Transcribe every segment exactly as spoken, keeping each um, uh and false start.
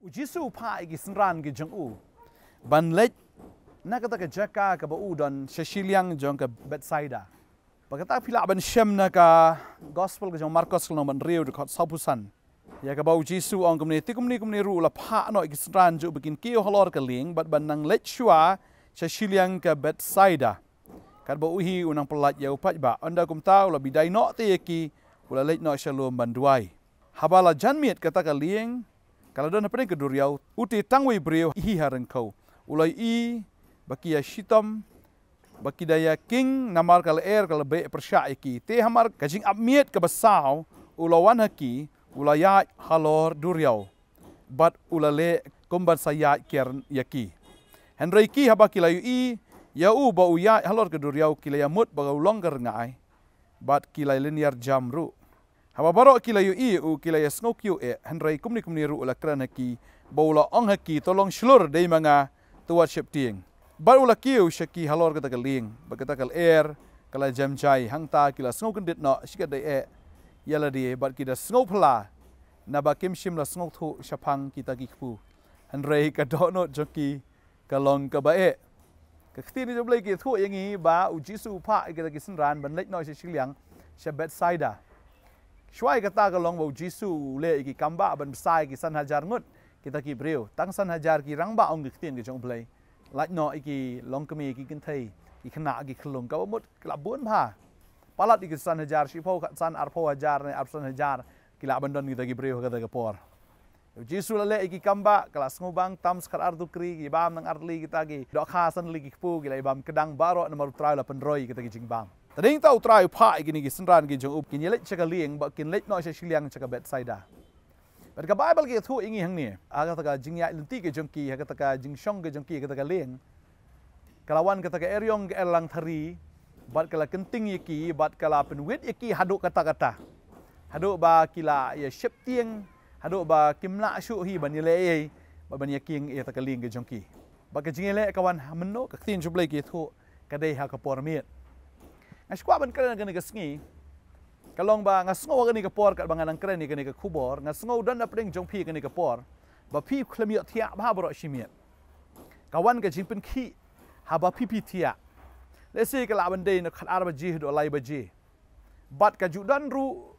U Jisu u phah ïa ki synran ki jong u ban leit na kata ka jaka kaba u don sha shiliang jong ka Bethsaida. Ba kata phi lah ban shem na ka Gospel ka jong Markos ka lynnong ba hynriew dkhot sawphew san. Ïa kaba u Jisu u ong kumne, te kumne kumne ruh u la phah noh ïa ki synran jong u ba kin kiew halor ka lieng bad ban nang leit shuwa sha shiliang ka Bethsaida. Katba u hi u nang pyllait ïa u paidbah. Ynda kumta u la bidai noh te ïa ki, u la leit noh sha lum ban duwai. Haba la jan miet kata ka lieng ka la don hapdeng ka duriaw, u te tang uwei u briew hi ha ryngkew. U la ïohi ba ki ïa shitom, ba ki da ïa king namar ka lyer ka la beh pyrshah ïa ki. Te hamar ka jingap miet kaba saw u la wan ha ki, u la ïaid halor duriaw bad u la leh kumban sa ïaid kiar ïa ki. Hynrei ki, haba ki la ïohi ïa u ba u ïaid halor ka duriaw, ki la ïa mut ba u long ka ryngai bad ki la lynñiar jam ruh. Haba baroh ki la ïohi ïa u, ki la ïa sngewkiew eh. Hynrei kumne kumne ruh u la kren ha ki bad u la ong ha ki, to long shlur, dei ma nga, to wat sheptieng. Bad u la kiew sha ki halor kata ka lieng bad kata ka lyer ka la jem jai. Hangta ki la sngew kyndit noh shikatdei eh ïa lade bad ki da sngew phylla, naba kim shym la sngewthuh shaphang kita ki kpu. Hynrei ka dohnud jong ki ka long kaba eh. Ka ktien ka jong U Blei ka ïathuh ïa ngi ba u Jisu u phah ïa kita ki synran ban leit noh sha shiliang, sha Bethsaida. Shuwa ïa kata ka long ba u Jisu u leh ïa ki kambah ban bsa ïa ki san hajar ngut kita ki briew. Tang san hajar ki rangbah, ong ka ktien ka jong U Blei. Lait noh ïa ki longkmie, ki kynthei, ki khynnah, ki khyllung, kaba mut ki la bun bha. Palat ïa ki san hajar, shiphew, khatsan, arphew hajar ne arphew san hajar ki lah ban don kita ki briew ha kata ka por. U Jisu u la leh ïa ki kambah, ka la sngewbang tam, sa khatar tukri, ki bam tang artylli kita ki dohkha, san tylli ki kpu, ki la ïa bam kdang baroh namar u Trai u la pynroi ïa kita ki jingbam. Te hangta u Trai u phah ïa kine ki synran ki jong u ba kin ïaleit sha ka lieng, ba kin leit noh sha shiliang, sha ka Bethsaida. Bad ka Baibl ka ïathuh ïa ngi hangne, ha kata ka jingïaid lynti ka jong ki, ha kata ka jingshong ka jong ki ha kata ka lieng, ka la wan kata ka eriong ka erlang thari bad ka la kynting ïa ki bad ka la pynwit ïa ki haduh katta katta. Haduh ba ki la ïa sheptieng, haduh ba kim lah shuh hi ban ïaleh ei ei bad ban ïakieng ïa kata ka lieng ka jong ki. Bad ka jingïaleh ka wan ha mynno? Ka ktien jong U Blei ka ïathuh, ka dei ha ka por miet. Nga sngewkwah ban kren ha kane ka sngi, ka long ba nga sngew ha kane ka por, katba nga nang kren ïa kane ka khubor, nga sngew don hapdeng jong phi ha kane ka por ba phi khlem ïohthiah bha baroh shi miet. Ka wan ka jingpynkhih haba phi phi thiah. Lehse ka lah ban dei na khatar baje haduh lai baje. Bad ka ju don ruh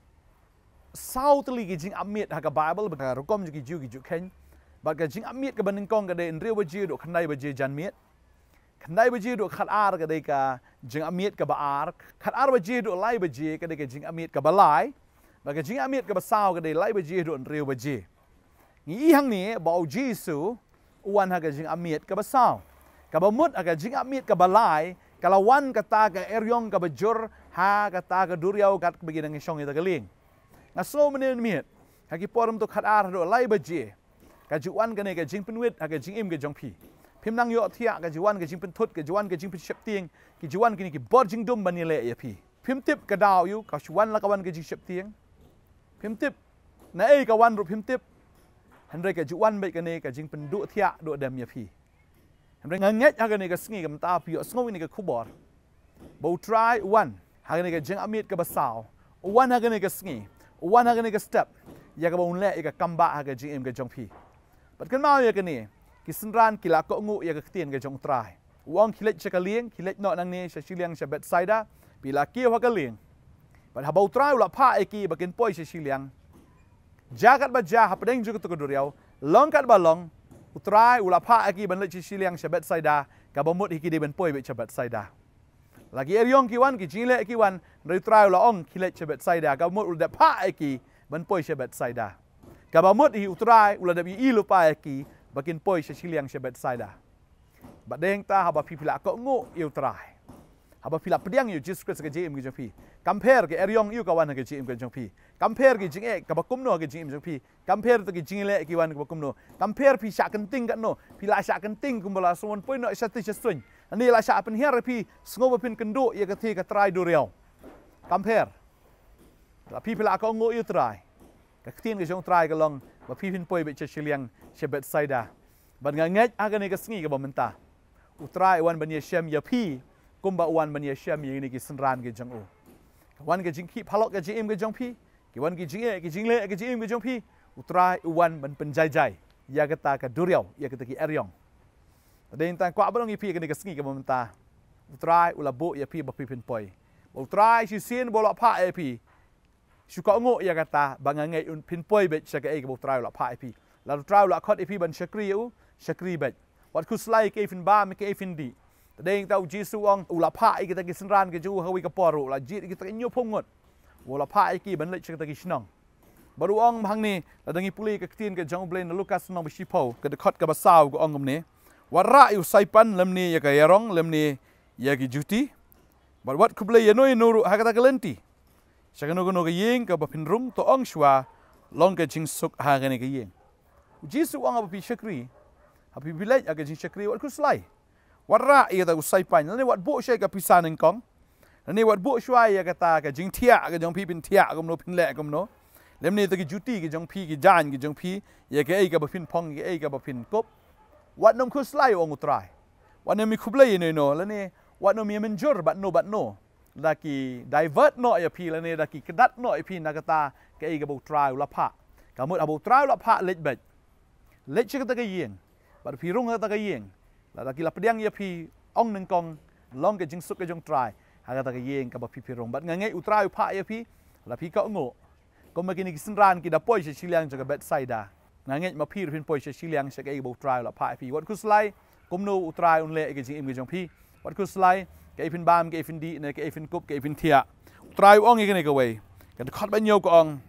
saw tylli ki jingap miet ha ka Baibl, bad ka rukom jong ki Jiw ki ju kheiñ. Bad ka jingap miet kaba nyngkong ka dei hynriew baje haduh khyndai baje janmiet. Khyndai baje haduh khatar ka dei ka jingap miet kaba ar. Khatar baje haduh lai baje ka dei ka jingap miet kaba lai. Bad ka jingap miet kaba saw ka dei lai baje haduh hynriew baje. Ngi i hangne ba u Jisu u wan ha ka jingap miet kaba saw. Kaba mut ha ka jingap miet kaba lai, ka la wan kata ka eriong kaba jur ha kata ka duriaw katba ki dang shong ïa kata ka lieng. Nga sngew mynne mynmiet, ha ki por mynta khatar haduh lai baje, ka ju wan kane ka jingpynwit ha ka jingim ka jong phi. Phim nang ïohthiah, ka ju wan ka jingpynthut, ka ju wan ka jingpynsheptieng, ki ju wan kine ki bor jingdum ban ïaleh ïa phi. Phim tip ka daw aïu ka ju wan, la ka wan ka jingsheptieng. Phim tip naei ka wan ruh, phim tip. Hynrei ka ju wan beit kane ka jingpynduh thiah duh dem ïa phi. Hynrei nga ngeit ha kane ka sngi, kumta phi ïohsngew ïa kane ka khubor, ba u Trai u wan ha kane ka jingap miet kaba saw, u wan ha kane ka sngi, u wan ha kane ka step, ïa kaba un leh ïa ka kambah ha ka jingim ka jong phi. Bad kynmaw ïa kane, ki synran ki la kohnguh ïa ka ktien ka jong u Trai. U ong, khie leit sha ka lieng, khie leit noh nangne sha shiliang, sha Bethsaida, phi la kiew ha ka lieng. Bad haba u Trai u la phah ïa ki ba kin poi sha shiliang, jia katba jia hapdeng jong kata ka duriaw, long katba long, u Trai u la phah ïa ki ban leit sha shiliang, sha Bethsaida, kaba mut hi ki dei ban poi beit sha Bethsaida. La ki eriong ki wan, ki jingleh ki wan, hynrei u Trai u la ong, khie leit sha Bethsaida, kaba mut u la dep phah ïa ki ban poi sha Bethsaida. Kaba mut hi u Trai u la dep ïohi lypa ïa ki ba kin poi sha shiliang, sha Bethsaida. Bad dei hangta, haba phi phi la kohnguh ïa u Trai, haba phi la pdiang ïa u Jisu Khrist ha ka jingim ka jong phi, kam pher ka eriong aïu ka wan ha ka jingim ka jong phi, kam pher ki jingeh kaba kumno ha ka jingim jong phi, kam pher to ki jingleh ki wan kaba kumno, kam pher phi shah kynting katno, phi la shah kynting kumba la sngew ban poi noh shatei sha suiñ, lane la shah pynhiar ïa phi, sngew ba phin kynduh ïa katei ka trai duriaw. Kam pher. La phi phi la kohnguh ïa u Trai, ka ktien ka jong u Trai ka long ba phi phin poi beit sha shiliang, sha Bethsaida. Bad nga ngeit ha kane ka sngi kaba mynta, u Trai u wan ban ïashem ïa phi kumba u wan ban ïashem ïa kine ki synran ki jong u. Ka wan ka jingkhih phalok ka jingim ka jong phi, ki wan ki jingeh ki jingleh ka jingim ka jong phi, u Trai u wan ban pynjai jai. ïa kata ka duriaw, ïa kata ki eriong. Te dei tang kwah ban ong ïa phi kane ka sngi kaba mynta, U Trai u la buh ïa phi ba phi phin poi. Ba U Trai shisien ba u la phah ïa phi, shu kohnguh ïa kata ba nga ngeit un phin poi beit sha kaei kaba U Trai u la phah ïa phi. Lada U Trai u la khot ïa phi ban shakri ïa u, shakri beit. Wat khuslai kaei phin bam, kaei phin dih. Te dei tang U Jisu u ong u la phah ïa kita ki synran ki jong u ha kawei ka por ruh, u la jied ïa kita ki hynñiewphew ngut. U la phah ïa ki ban leit sha kita ki shnong. Bad u ong hangne, lada ngi pule ka ktien ka jong U Blei na Lukas lynnong ba shiphew, ka dkhot kaba saw ka ong kumne: Wat rah ïa u saipan lymne ïa ka ïarong lymne ïa ki juti. Bad wat khublei ïano ïano ruh ha kata ka lynti. Sha kano kano ka ïing kaba phin rung, to ong shuwa, long ka jingsuk ha kane ka ïing. U Jisu u ong haba phi shakri, haba phi leit ha ka jingshakri, wat khuslai. Wat rah ïa kata u saipan, lane wat buh shuwa ïa ka pisa nyngkong, lane wat buh shuwa ïa kata ka jingthiah ka jong phi, phin thiah kumno, phin leh kumno. Lymne ïa kita ki juti ki jong phi, ki jaiñ ki jong phi, ïa kaei kaba phin phong, ïa kaei kaba phin kup. Wat nym khuslai, u ong U Trai. Wat nym ïa khublei ïano ïano, lane wat nym ïa mynjur bad no bad no. Da ki divert noh ïa phi, lane da ki kdat noh ïa phi na kata kaei kaba U Trai u la phah. Ka mut haba U Trai u la phah, leit beit. Leit sha kata ka ïing. Bad phi rung ha kata ka ïing. Lada ki la pdiang ïa phi, ong nyngkong, long ka jingsuk ka jong U Trai ha kata ka ïing kaba phi phi rung. Bad nga ngeit U Trai u phah ïa phi, lada phi kohnguh. Kumba kine ki synran ki da poi sha shiliang jong ka Bethsaida, nga ngeit ma phi ruh phin poi sha shiliang sha kaei kaba U Trai u la phah ïa phi. Wat khuslai kumno U Trai un leh ïa ka jingim ka jong phi. Wat khuslai kaei phin bam, kaei phin dih, ne kaei phin kup, kaei phin thiah. U Trai u ong ïa kane kawei, ka dkhot ba hynñiew ka ong: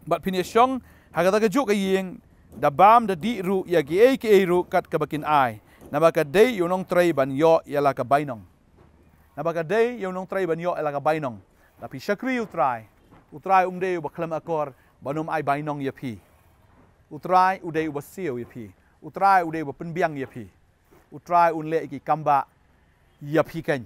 Bad phin ïa shong ha kata kajuh ka ïing, da bam da dih ruh ïa kiei kiei ruh kat kaba kin ai, namar ka dei ïa u nongtrei ban ïoh ïa la ka bainong. Namar ka dei ïa u nongtrei ban ïoh ïa la ka bainong. Lada phi shakri U Trai, U Trai um dei uba khlem akor ban ym ai bainong ïa phi. U Trai u dei uba siew ïa phi. U Trai u dei uba pynbiang ïa phi. U Trai un leh ïa ki kambah ïa phi keiñ.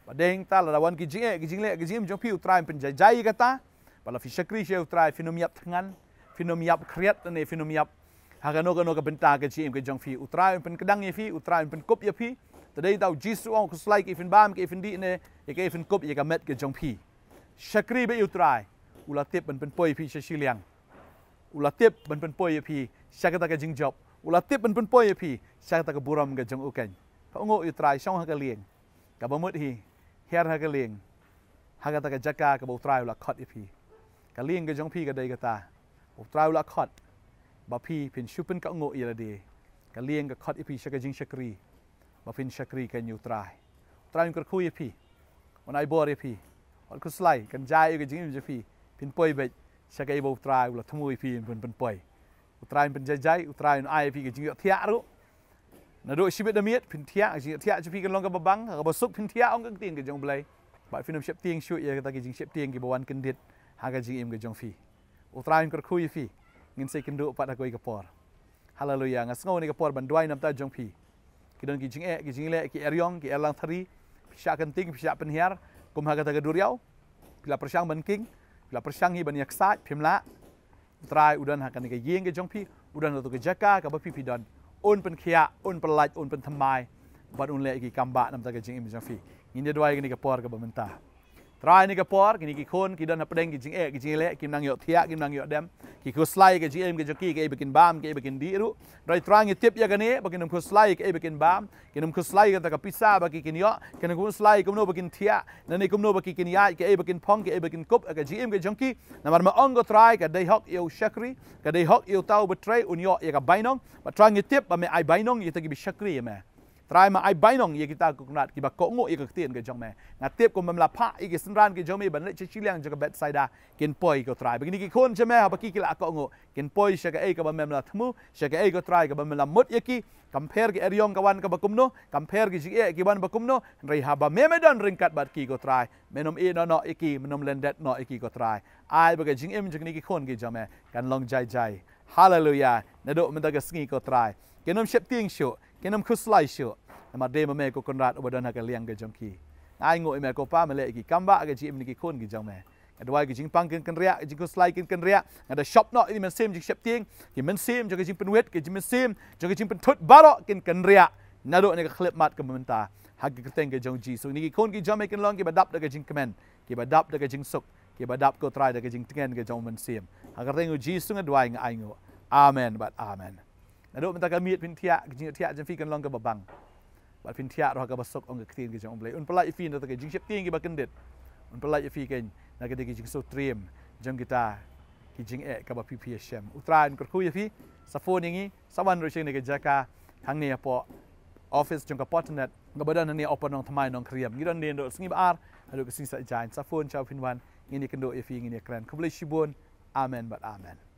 Bad dei hangta lada wan ki jingeh ki jingleh ki jingim jong phi, U Trai un pynjaijai ïa kata. Bad lada phi shakri sha U Trai, phin ym ïap thngan, phin ym ïap khriat, ne phin ym ïap ha kano kano ka bynta ka jingim ka jong phi. U Trai un pynkdang ïa phi, U Trai un pynkup ïa phi. Te dei tang U Jisu u ong, khuslai kaei phin bam, kaei phin dih, ne ïa kaei phin kup ïa ka met ka jong phi. Shakri beit ïa U Trai. U la tip ban pynpoi ïa phi sha shiliang. U la tip ban pynpoi ïa phi sha kata ka jingjop. U la tip ban pynpoi ïa phi sha kata ka burom ka jong u keiñ. Kohnguh ïa U Trai, shong ha ka lieng kaba mut hi, hiar ha ka lieng, ha kata ka jaka kaba U Trai u la khot ïa phi. Ka lieng ka jong phi ka dei kata. U Trai u la khot ba phi phin shu pynkohnguh ïa lade. Ka lieng ka khot ïa phi sha ka jingshakri, ba phin shakri keiñ ïa U Trai. U Trai un kyrkhu ïa phi, un ai bor ïa phi. Wat khuslai, kan jia ïa ka jingim jong phi, phin poi beit sha kaei ba U Trai u la thmu ïa phi ban pynpoi. U Trai un pynjaijai, U Trai un ai ïa phi ka jingïohthiah ruh. Naduh shibit da miet phin thiah, ka jingïohthiah jong phi kan long kaba bang, kaba suk phin thiah, ong ka ktien ka jong U Blei. Bad phin ym sheptieng shuh ïa kita ki jingsheptieng kiba wan kyndit ha ka jingim ka jong phi. U Trai un kyrkhu ïa phi. Ngin sa ïakynduh pat ha kawei ka por. Haleluia. Nga sngew ha kane ka por ban duwai namar jong phi. Ki don ki jingeh, ki jingleh, ki eriong, ki erlangthari. Phi shah kynting, phi shah pynhiar kum ha kata ka duriaw. Phi la pyrshang ban king, phi la pyrshang hi ban ïaksaid, phim lah. U Trai u don ha kane ka ïing ka jong phi, u don ha kata ka jaka kaba phi phi don. Un pynkhiah, un pyllait, un pynthymmai bad un leh ïa ki kambah namar ka jingim jong phi. Ngin ïa duwai ha kane ka por kaba mynta. Trai, ha kane ka por kine ki khun ki don hapdeng ki jingeh ki jingleh, kim nang ïohthiah, kim nang ïoh dem. Ki khuslai ka jingim ka jong ki, kaei ba kin bam, kaei ba kin dih ruh. Trai, Trai, ngi tip ïa kane ba kin ym khuslai kaei ba kin bam, kin ym khuslai kata ka pisa ba ki kin ïoh, kin ym khuslai kumno ba kin thiah, lane kumno ba ki kin ïaid, kaei ba kin phong, kaei ba kin kup ha ka jingim ka jong ki. Namar me ong ko Trai, ka dei hok ïa u shakri, ka dei hok ïa uta uba trei, un ïoh ïa ka bainong. Bad Trai, ngi tip ba me ai bainong ïa kita kiba shakri ïa me. Trai, me ai bainong ïa kita, ko Kynrad, kiba kohnguh ïa ka ktien ka jong me. Nga tip kumba me la phah ïa ki synran ki jong me ban leit sha shiliang jong ka Bethsaida, kin poi ko Trai. Ba kine ki khun jong me haba ki ki la kohnguh, kin poi sha kaei kaba me la thmu, sha kaei ko Trai kaba me la mut ïa ki. Kam pher ki eriong ka wan kaba kumno, kam pher ki jingeh ki wan ba kumno, hynrei haba me me don ryngkat bad ki ko Trai, men ym ïehnoh noh ïa ki, men ym lyndet noh ïa ki ko Trai. Ai ba ka jingim jong kine ki khun ki jong me kan long jai jai. Haleluia. Naduh mynta ka sngi ko Trai, kin ym sheptieng shuh, kin ym khuslai shuh. Namar dei ma me ko Kynrad uba don ha ka liang ka jong ki. Nga ainguh ïa me ko Pa, me leh ïa ki kambah ha ka jingim kine ki khun ki jong me. Nga duwai ka jingpang kin kynriah, ka jingkhuslai kin kynriah. Nga da shop noh ïa ki mynsiem jingsheptieng, ki mynsiem jong ka jingpynwit, ki jingmynsiem jong ka jingpynthut baroh kin kynriah naduh kane ka khyllipmat kaba mynta. Ha ka kyrteng ka jong U Jisu, kine ki khun ki jong me kin long kiba dap da ka jingkmen, kiba dap da ka jingsuk, kiba dap ko Trai da ka jingtngen ka jong u Mynsiem. Ha ka kyrteng U Jisu nga duwai, nga ainguh. Amen bad amen. Naduh mynta ka miet phin thiah, ka jingthiah jong phi kan long kaba bang. Bad phin thiah ruh ha kaba suk, ong ka ktien ka jong U Blei. Un pyllait ïa phi na kata ka jingsheptieng kaba kyndit. Un pyllait ïa phi kein na kata ka jingsngewtriem jong kita ki jingeh kaba phi phi ïashem. U Trai un kyrkhu ïa phi, sa phone ïa ngi, sa wan ruh sha kane ka jaka hangne hapoh office jong ka Fortinet, kaba don hangne Upper Nongthymmai Nongkrem. Ngi don dien ruh sngi ba ar haduh ka sngi Saitjaiñ. Sa phone sha phin wan, ngin ïakynduh ïa phi, ngin ïakren. Khublei shibun. Amen bad amen.